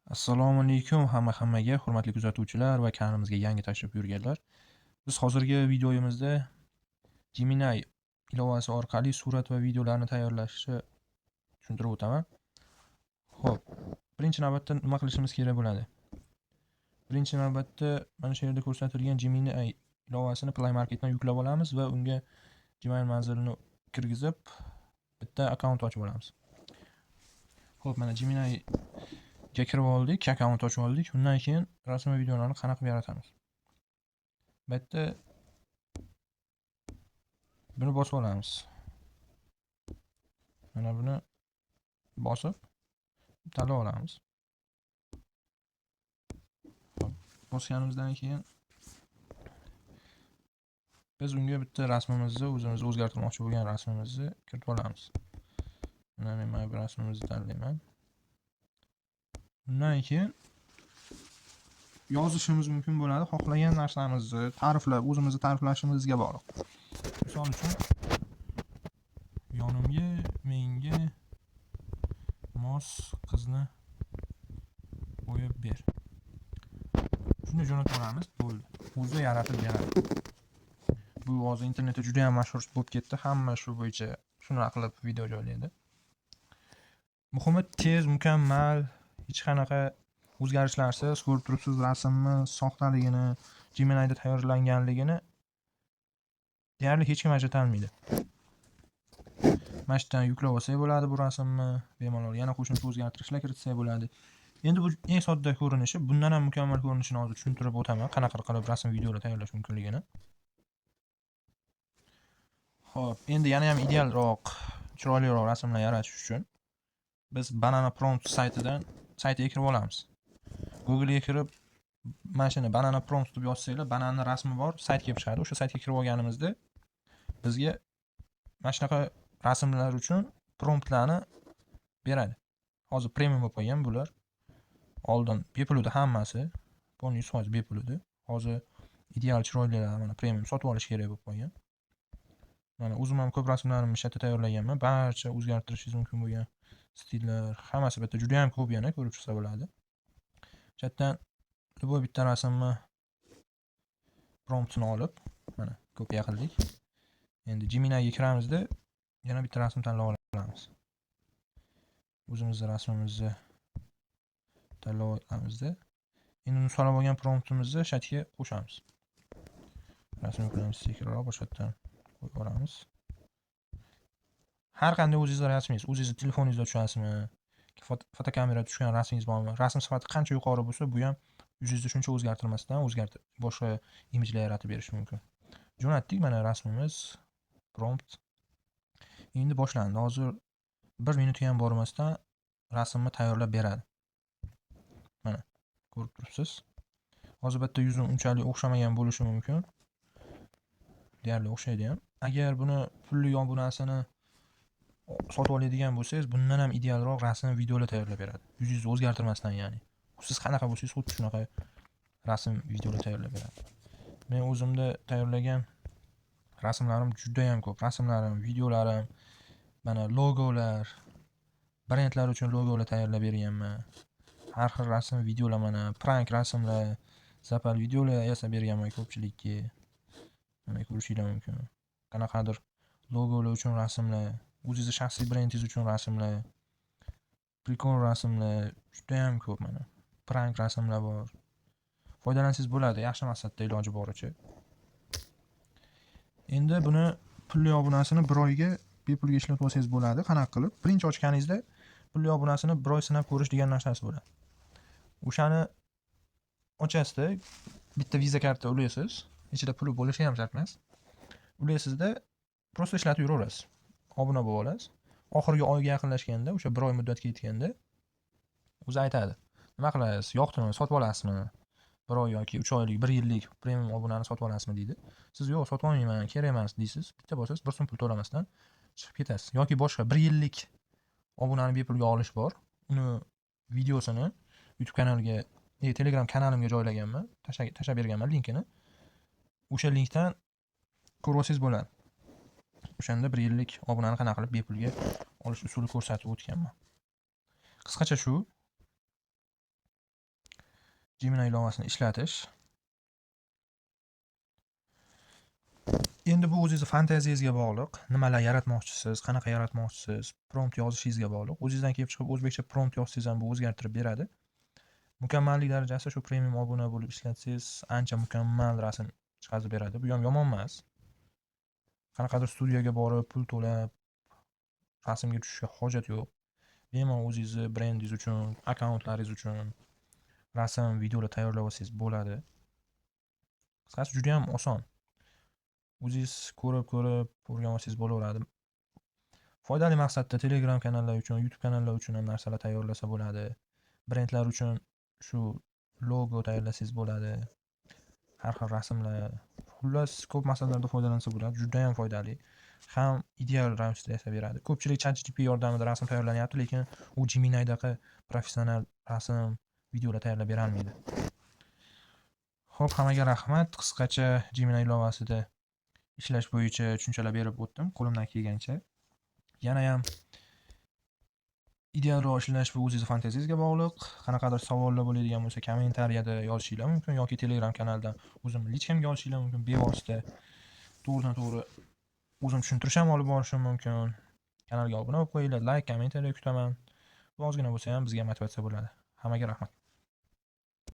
Assalomu alaykum hamma-hammaga, hurmatli kuzatuvchilar va kanalimizga yangi tashrif buyurganlar. Biz hozirgi videoyimizda Gemini ilovasi orqali surat va videolarni tayyorlashni tushuntirib o'taman. Xo'p, birinchi navbatda nima qilishimiz kerak bo'ladi? Birinchi navbatda mana shu yerda ko'rsatilgan Gemini ilovasini Play Marketdan yuklab olamiz va unga Gmail manzilini kirgizib, bitta akkaunt ochib olamiz. Xo'p, mana Gemini ga kirib oldik, akkaunt ochib oldik. Undan keyin rasm va videolarni qanaqa qilib yaratamiz? Bu yerda buni bosib olamiz. Mana buni bosib tanlab olamiz. Xo'p, bosganimizdan keyin biz unga bitta rasmimizni, o'zimiz o'zgartirmoqchi bo'lgan rasmimizni kiritib olamiz. Mana men mana bu rasmimizni tanlayman. Undan keyin yozishimiz mumkin bo'ladi, xohlagan narsamizni ta'riflab, o'zimizni ta'riflashimizga bog'liq. Misol uchun, yonimga menga mos qizni qo'yib ber. Shuni jo'natib olamiz, bo'ldi. O'zi yaratib beradi. Bu hozir internetda juda ham mashhur bo'lib ketdi. Hamma shu bo'yicha shunaqa qilib video joylaydi. Muhimi, tez, mukammal, hech qanaqa o'zgarishlarsiz. Ko'rib turibsiz, rasmni soxtaligini, Gemini'da tayyorlanganligini deyarli hech kim ajratolmaydi. Mana shu yerdan yuklab olsak bo'ladi bu rasmni bemalol. Yana qo'shimcha o'zgartirishlar kiritsak bo'ladi. Endi bu eng sodda ko'rinishi, bundan ham mukammal ko'rinishini hozir tushuntirib o'taman, qanaqa qilib rasm, videolar tayyorlash mumkinligini. Xo'p, endi yana ham idealroq, chiroyliroq rasmlar yaratish uchun biz Banana Prompt saytidan, saytiga kirib olamiz. Google'ga kirib, mana shuni Banana Prompt deb yozsanglar, bananni rasmi bor sayt kelib chiqadi. O'sha saytga kirib olganimizda bizga mana shunaqa rasmlar uchun promptlarni beradi. Hozir premium bo'lib qolgan bular. Oldin bepul edi hammasi. Полный 100% bepul edi. Hozir ideal chiroylilar mana premium sotib olish kerak bo'lib qolgan. Mana o'zim ham ko'p rasmlarimni shu yerda tayyorlaganman. Barcha o'zgartirishingiz mumkin bo'lgan stillar hammasi bu yerda juda ham ko'p, yana ko'rib chiqsa bo'ladi. Shu yerdan любой bitta rasmni promptini olib, mana kopiya qildik. Endi Gemini'ga kiramizda, yana bitta rasm tanlab olamiz. O'zimizni rasmimizni tanlab olamizda, endi nusxalab olgan promptimizni shu yerga qo'shamiz. Rasm yuklaymiz, sekinroq boshqatdan qo'yib yuboramiz. Har qanday o'zingizni rasmingiz, o'zingizni telefoningizda tushasizmi, fotokamerada tushgan rasmingiz bormi? Rasm sifati qancha yuqori bo'lsa, bu ham yuzingizni shuncha o'zgartirmasdan o'zgartirib, boshqa imijlar yaratib berishi mumkin. Jo'natdik, mana rasmimiz, prompt. Endi boshlandi. Hozir 1 minutga ham bormasdan rasmni tayyorlab beradi. Mana ko'rib turibsiz. Hozir bitta yuzim unchalik o'xshamagan bo'lishi mumkin. Deyarli o'xshaydi ham. Agar buni pulli obunasini sotib oladigan bo'lsangiz, bundan ham idealroq rasm, videolar tayyorlab beradi. Yuzingizni o'zgartirmasdan, ya'ni. Siz qanaqa bo'lsangiz, xuddi shunaqa rasm, videolar tayyorlab beradi. Men o'zimda tayyorlagan rasmlarim juda ham ko'p. Rasmlarim, videolarim, mana logolar, brendlar uchun logolar tayyorlab berganman. Har xil rasm, videolar, mana prank rasmlar, zapal videolar yasab berganman ko'pchilikka. Mana ko'rishinglar mumkin. Qanaqadir logolar uchun rasmlar, o'zingizni shaxsiy brendingiz uchun rasmlar, прикол rasmlar judayam ko'p mana. Prank rasmlar bor. Foydalansangiz bo'ladi yaxshi maqsadda iloji boricha. Endi buni pulli obunasini bir oyga bepulga ishlatib olsangiz bo'ladi. Qanaqa qilib? Birinchi ochganingizda pulli obunasini bir oy sinab ko'rish degan narsasi bo'ladi. O'shani ochasizda, bitta Visa karta ulaysiz. Ichida puli bo'lishi ham shart emas. Ulaysizda, просто ishlatib yuraverasiz. Obuna bo'lib olasiz. Oxirgi oyga yaqinlashganda, o'sha bir oy muddatga yetganda o'zi aytadi. Nima qilasiz? Yoqdimi? Sotib olasizmi? Bir oy yoki 3 oylik, 1 yillik premium obunani sotib olasizmi deydi. Siz yo'q, sotib olmayman, kerak emas deysiz. Bitta bosasiz, 1 so'm pul to'lamasdan chiqib ketasiz. Yoki boshqa 1 yillik obunani bepulga olish bor. Uni videosini YouTube kanaliga, Telegram kanalimga joylaganman. Tashlab berganman linkini. O'sha linkdan ko'rib olsangiz bo'ladi. O'shanda 1 yillik obunani qanaqa qilib bepulga olish usuli ko'rsatib o'tganman. Qisqacha shu. Gemini ilovasini ishlatish. Endi bu o'zingizni fantaziyangizga bog'liq. Nimalar yaratmoqchisiz, qanaqa yaratmoqchisiz, prompt yozishingizga bog'liq. O'zingizdan kelib chiqib o'zbekcha prompt yozsangiz ham bu o'zgartirib beradi. Mukammallik darajasi shu premium obuna bo'lib ishlatsangiz ancha mukammal rasm chiqarib beradi. Bu ham yomon emas. Qanaqadir studiyaga borib, pul to'lab rasmga tushishga hojat yo'q. Bemalol o'zingizni brendingiz uchun, akkauntlaringiz uchun rasm, videolar tayyorlab olsangiz bo'ladi. Qisqasi juda ham oson. O'zingiz ko'rib-ko'rib o'rganib olsangiz bo'laveradi. Foydali maqsadda Telegram kanallar uchun, YouTube kanallar uchun ham narsalar tayyorlasa bo'ladi. Brendlar uchun shu logo tayyorlasangiz bo'ladi. Har xil rasmlar. Xullas, ko'p maqsadlarda foydalansa bo'ladi. Juda ham foydali. Ham ideal ravishda yasab beradi. Ko'pchilik ChatGPT yordamida rasm tayyorlanyapti, lekin u Gemini'daqa professional rasm, videolar tayyorlab bera olmaydi. Xo'p, hammaga rahmat. Qisqacha Gemini ilovasida ishlash bo'yicha tushunchalar berib o'tdim qo'limdan kelgancha. Yana ham idealroq ishlash bu o'zingizni fantaziyangizga bog'liq. Qanaqadir savollar bo'ladigan bo'lsa, kommentariyada yozishinglar mumkin yoki Telegram kanaldan o'zim личка mga olishinglar mumkin bevosita. To'g'ridan-to'g'ri o'zim tushuntirish ham olib borishim mumkin. Kanalga obuna bo'lib qo'yinglar, layk, kommentariya kutaman. Bu ozgina bo'lsa ham bizga motivatsiya bo'ladi. Hammaga rahmat.